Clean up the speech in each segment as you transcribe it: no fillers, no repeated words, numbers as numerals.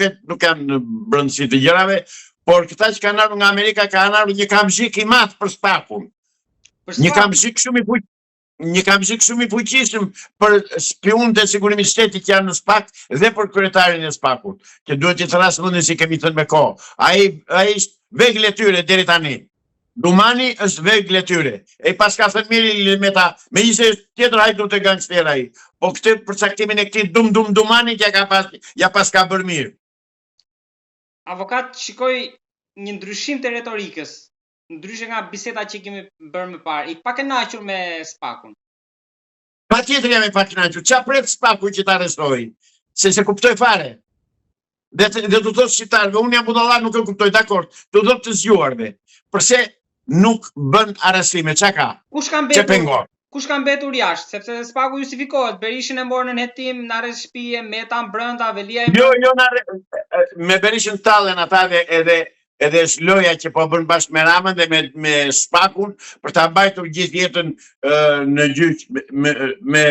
nuk e nuk jam në brendësi të gjërave, por këta që kanë ardhur nga Amerika kanë ardhur një kamzhik i madh për SPAK-un. Një kamzhik shumë i fuq, një kamzhik shumë i fuqishëm për spiunët e sigurimit të shtetit që janë në SPAK dhe për kryetarin e SPAK-ut, që duhet t'i thërrasë mendjen si kemi thënë me kohë. Ai ai është vegël e tyre deri tani. Dumani është vegël e tyre. E paska thënë mirë Ilir Meta, megjithëse është tjetër hajdut e gangster ai. Po këtë përcaktimin e këtij dum dum Dumanit ja ka pas ja paska bërë mirë. Avokat, shikoj një ndryshim të retorikës, ndryshe nga bisedat që kemi bërë më parë. I pakënaqur me SPAK-un. Patjetër jam i pakënaqur. Ça pret SPAK-u që ta arrestojë? Se s'e kuptoj fare. Dhe të, dhe t'u thotë shqiptarëve, unë jam budalla, nuk e kuptoj, dakord. T'u thotë të zgjuarve. Përse nuk bën arrestime, ça ka? Kush ka mbetur? pengon? Kush ka mbetur jashtë, sepse SPAK-u justifikohet, Berishën e morën në hetim, në arrest shtëpie, Meta brenda, Veliaj Jo, jo, në me Berishën tallen ata dhe edhe edhe është loja që po bën bashkë me Ramën dhe me me SPAK-un për ta mbajtur gjithë jetën në gjyq me, me, me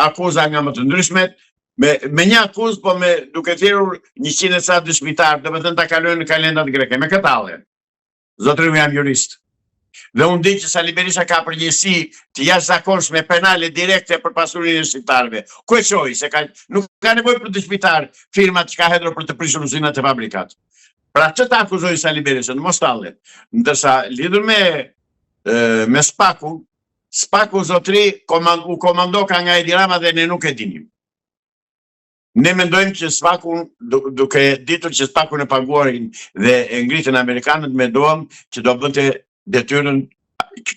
akuza nga më të ndryshmet, me me një akuzë po me duke thirrur 100 e ca dëshmitarë, domethënë ta kalojnë në kalendat greke me këtë tallen. Zotëri, unë jam jurist. Dhe unë di që Sali Berisha ka përgjegjësi të jashtëzakonshme penale direkte për pasurinë e shqiptarëve. Ku e çoi se ka nuk ka nevojë për dëshmitar firmat që ka hedhur për të prishur uzinat e fabrikat. Pra që ta akuzojë Sali Berishën, mos tallet. Ndërsa lidhur me me SPAK-un, SPAK-u zotëri komand, u komandoka nga Edi Rama dhe ne nuk e dinim. Ne mendojmë që SPAK-u, duke ditur që SPAK-un e paguarin dhe e ngritën amerikanët, menduam që do bënte detyrën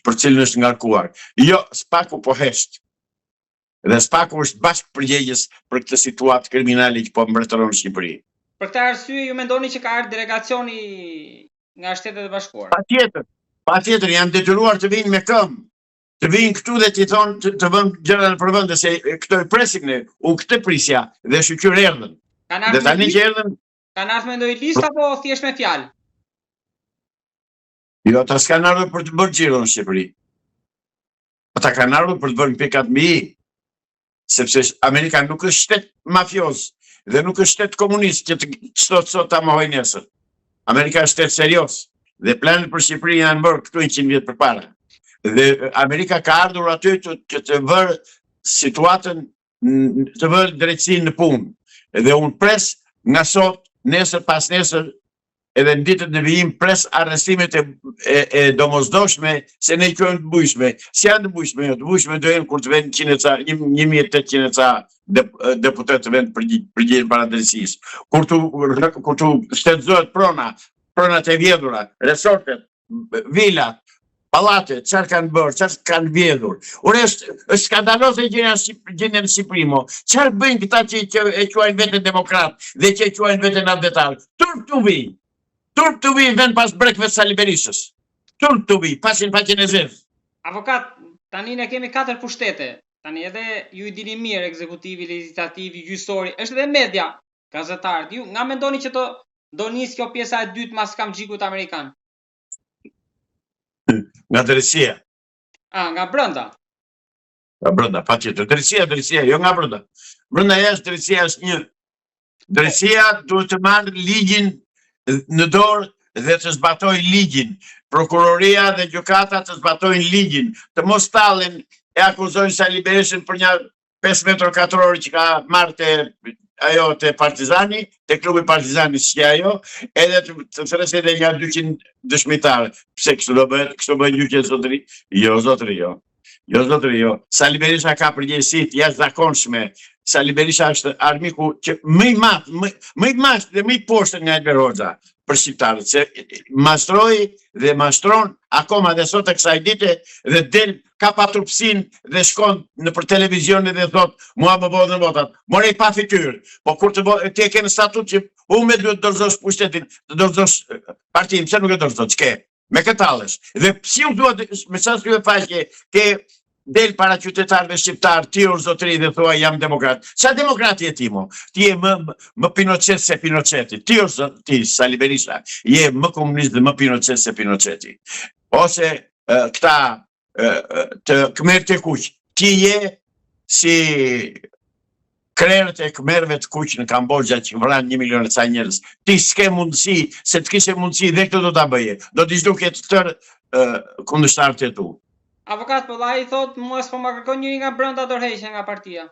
për cilën është ngarkuar. Jo, SPAK-u po hesht. Dhe SPAK-u është bashkëpërgjegjës për këtë situatë kriminale që po mbretëron në Shqipëri. Për këtë arsye ju mendoni që ka ardhur delegacioni nga Shtetet e Bashkuara? Patjetër, patjetër janë detyruar të vijnë me këmbë. Të vijnë këtu dhe t'i thonë të, të vënë gjëra nëpër vende se këto e presim ne, unë këtë prisja dhe shyqyr erdhën. Kanë ardhur tani që erdhën, kanë ardhur me ndonjë listë apo thjesht me fjalë? Jo, ata s'kanë ardhur për të bërë xhiro në Shqipëri. Ata kanë ardhur për të bërë pikat mbi i. Sepse Amerika nuk është shtet mafioz dhe nuk është shtet komunist që të ç'thotë sot ta mohojë nesër. Amerika është shtet serioz dhe planet për Shqipërinë janë bërë këtu 100 vjet përpara. Dhe Amerika ka ardhur aty që, që të vërë situatën, të vërë drejtësinë në punë. Dhe unë pres nga sot, nesër, pasnesër, edhe në ditët në vijim pres arrestimet e, e, e domosdoshme se ne i quajmë të bujshme. S'janë të bujshme, jo, të bujshme do jenë kur të venë 100 e ca, 1800 e ca deputetë të venë përgjigjen para drejtësisë. Kur t'u kur t'u shtetëzohet prona, pronat e vjedhura, resortet, vilat, pallate, çfarë kanë bërë, çfarë kanë vjedhur. Ore është është skandaloze gjendja gjendja në Shqipëri mo. Çfarë bëjnë këta që, që e quajnë veten demokrat dhe që e quajnë veten atdhetar? Turp t'u vijë. Turp t'u vijë vend pas brekëve të Sali Berishës. Turp t'u vijë, pasin faqen e zezë. Avokat, tani ne kemi katër pushtete. Tani edhe ju i dini mirë, ekzekutivi, legjislativi, gjyqësori, është edhe media, gazetarët. Ju nga mendoni që do do nisë kjo pjesa e dytë mas kamxhikut amerikan? Nga drejtësia. A, nga brenda. Nga brenda, patjetër. Drejtësia, drejtësia, jo nga brenda. Brenda jashtë drejtësia është një. Drejtësia duhet të marrë ligjin në dorë dhe të zbatojë ligjin. Prokuroria dhe gjykata të zbatojnë ligjin, të mos tallen e akuzojnë Sali Berishën për një 5 metro katror që ka marrë te ajo te Partizani, te klubi Partizani si ajo, edhe të, të thërrasë edhe nja 200 dëshmitarë. Pse kështu do bëhet, kështu bëhen gjyqet zotëri? Jo zotëri, jo. Jo zotëri, jo. Sali Berisha ka përgjegjësi të jashtëzakonshme. Sali Berisha është armiku që më i madh, më, më i madh dhe më i poshtër nga Enver Hoxha për shqiptarët, se mashtroi dhe mashtron akoma dhe sot e kësaj dite dhe del ka paturpësinë dhe shkon nëpër televizione dhe thot mua më vodhën votat. More i pafytyrë. Po kur të ti e ke në statut që unë duhet të dorëzosh pushtetin, të dorëzosh partinë, pse nuk e dorëzon? Ç'ke? Me kë tallesh. Dhe si u thua me çfarë sy e faqe ke del para qytetarëve shqiptar, ti o zotëri dhe thua jam demokrat. Ça demokrati je ti mo? Ti je më më Pinochet se Pinocheti. Ti o ti Sali Berisha, je më komunist dhe më Pinochet se Pinocheti. Ose këta të Khmerit të Kuq, ti je si... Krerët e khmerëve të kuq në Kamboxha që vranë 1 milion e ca njerëz. Ti s'ke mundësi, se të kishe mundësi dhe këtë do ta bëje. Do t'i zhdukje të tërë kundërshtarët e tu. Avokat, po ai thotë, mua s'po ma kërkon njëri nga brenda dorëheqje nga partia.